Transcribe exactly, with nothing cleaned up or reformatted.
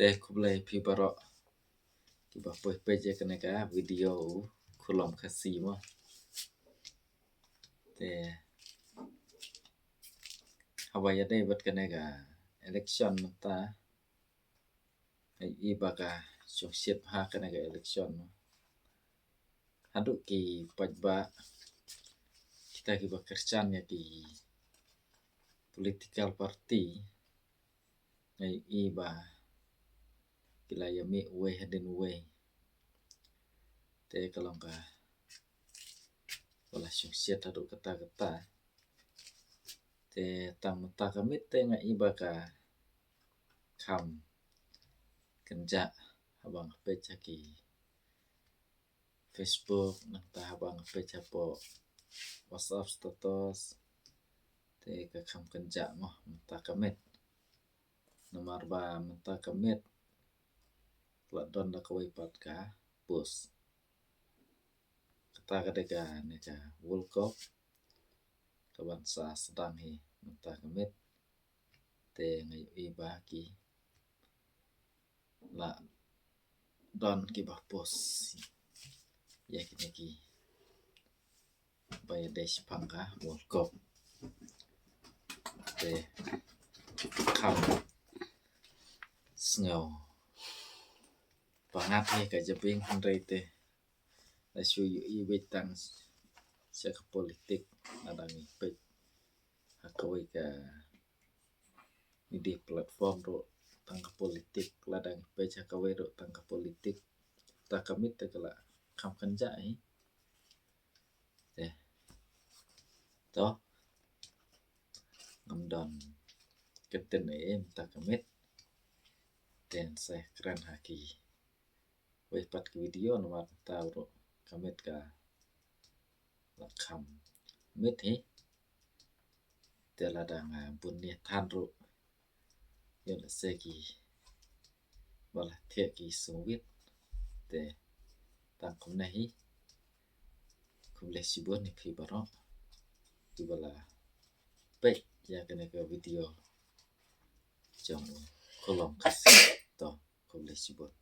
Te khublei phi baroh kiba poi peit ïa kane ka video u Khulom Khasi mo. Te haba ïadei bad kane ka election mynta, nga ïohi ba ka shongshit ha kane ka election mo. Haduh ki paidbah, kita kiba kyrshan ïa ki political party, nga ïohi ba ki la ïa mih uwei hadien uwei. Te ka long kaba la shongshit haduh katta katta. Te tang mynta ka miet te nga ïohi ba ka kham kynjah haba nga peit ha ki Facebook, nangta haba nga peit hapoh WhatsApp status. Te ka kham kynjah mo mynta ka miet. Namar ba mynta ka miet la don da kawei pat ka post. Kata ka dei kane ka World Cup kaban sa sdang hi mynta ka miet. Te nga ïohi ba ki la don kiba post ïa kine kiba ïadei shaphang ka World Cup. Te kham sngewbha ngat hi ka jabieng, hynrei te la shu ïohi beit tang sha ka politik. Lada ngi peit ha kawei ka media platform ruh tang ka politik, lada ngi peit ha kawei ruh tang ka politik. Te ka miet te ka la kham kynjah hi. Te to, ngam don kyntien ei mynta ka miet. Te yn sa kren ha kiwei pat ki video namar mynta ruh ka miet ka la kham miet hi. Te lada nga bun ne than ruh, ïoh lehse kiba la thiah ki sngewbha. Te tang kumne hi. Khublei shibun ïa phi baroh kiba la peit ïa kane ka video jong u Khulom Khasi. To, khublei shibun.